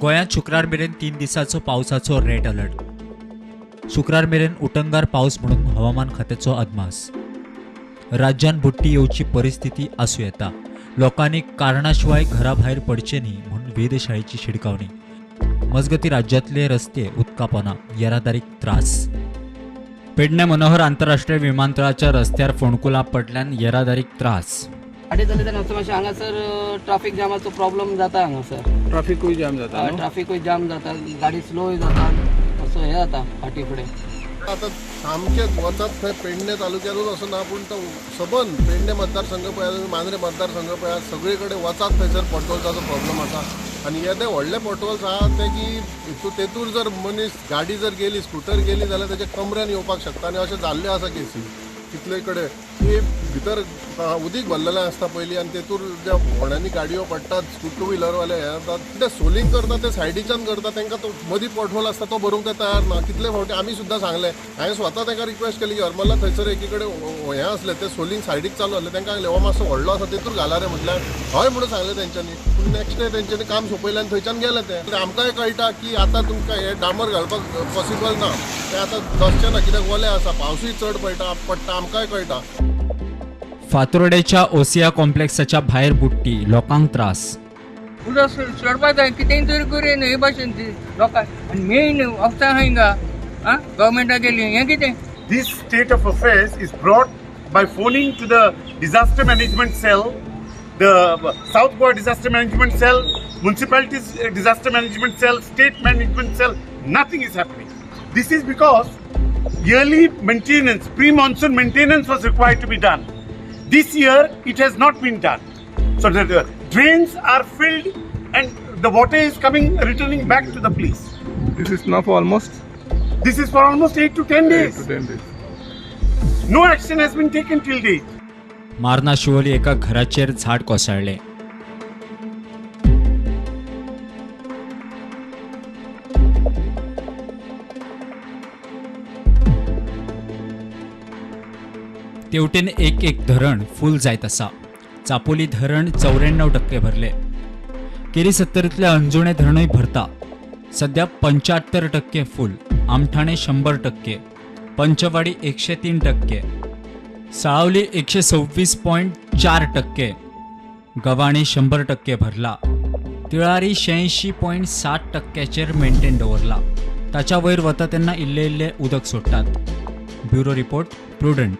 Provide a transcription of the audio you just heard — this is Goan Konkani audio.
गोंयांत शुक्रार मेरेन 3 दिसांचो पावसाचो रेड अलर्ट. शुक्रार मेरेन उटंगार पावस म्हणून हवामान खात्याचो अदमास. राज्यांत बुडटी येवची परिस्थिती आसूं येता. लोकांनी कारणाशिवाय घरा भायर पडचें न्ही म्हूण वेधशाळेची शिडकावणी. मजगती राज्यांतले रस्ते उदकापोना, येरादारीक त्रास. पेडणे मनोहर आंतरराष्ट्रीय विमानतळाच्या रस्त्यार फोंडकुलां पडल्यान येरादारीक त्रास. गाडी चलयतना मातशें हांगासर ट्राफीक जामाचो प्रॉब्लम जाता. हांगासर ट्राफिकूय जाम जाता, ट्राफिकूय जाम जाता, गाडी स्लोय जाता, असो हें जाता फाटी फुडें. आतां सामकें वचत थंय पेडणे तालुक्यानूच असो ना, पूण तो सबंद पेडणे मतदारसंघ पळयात, मांद्रे मतदारसंघ पळयात, सगळे कडेन वचात थंयसर पोटहोल्साचो प्रॉब्लम आसा. आनी येदे व्हडले पोटहोल्स आहा ते की तेतूर जर मनीस गाडी जर गेली, स्कुटर गेली जाल्यार तेच्या कमरेन येवपाक शकता. आनी अशें जाल्ले आसा केसी कितले कडेन की भितर उदीक भरलेलें आसता पयलीं आनी तेतूर ज्या होण्यांनी गाडयो पडटात, टू व्हिलरवाले हे जातात, ते सोलिंग करता ते सायडीच्यान करता, तांकां तो मदीं पोटहोल आसता तो भरूंक ते तयार ना. कितले फावटी आमी सुद्दां सांगलें, हांवें स्वता तांकां रिक्वेस्ट केली की हरमला थंयसर एकी कडेन हें आसलें तें सोलिंग सायडीक चालू आसलें, तांकां सांगलें हो मातसो व्हडलो आसा तेतूर घाला रे म्हटल्यार हय म्हणून सांगलें तेंच्यांनी. पूण नेक्स्ट डे तेंच्यांनी काम सोंपयलें आनी थंयच्यान गेले ते. आमकांय कळटा की आतां तुमकां हें डांबर घालपाक पॉसिबल ना, तें आतां दसचें ना कित्याक ओलें आसा, पावसूय चड पडटा, आमकांय कळटा. फातोर्डेच्या ओसिया कॉम्प्लेक्साच्या भायर बुडटी, लोकांक त्रास. उदक सोडपा जाय कितेंय तरी करूं न्हय हे भाशेन लोकांक. आनी मेन ऑफिसां आहा हिंगा आं गव्हर्मेंटाक गेली हें कितें. This state of affairs is brought by phoning to the disaster management cell, the South Goa disaster management cell, municipalities disaster management cell, state management cell. Nothing is happening. This is because yearly maintenance, pre-monsoon maintenance was required to be done. This year it has not been done. So the drains are filled and the water is coming, returning back to the place. This is now for almost? This is for almost 8 to 10 days. 8 to 10 days. No action has been taken till date. Marna Siolim एका घराचेर झाड कोसळ्ळें. तेवटेन एक एक धरण फूल जायत आसा. चापोली धरण 94% भरले. केरी सत्तरीतले अंजुणे धरणूय भरता. सध्या 75% फूल, आमठाणे 100%, पंचवाडी 103%, साळावली 126.4%, गवाणे 100% भरला. तिळारी 86.7% मेंटेन दवरला. ताच्या वयर वता तेन्ना इल्ले इल्ले उदक सोडटात. Bureau report, Prudent.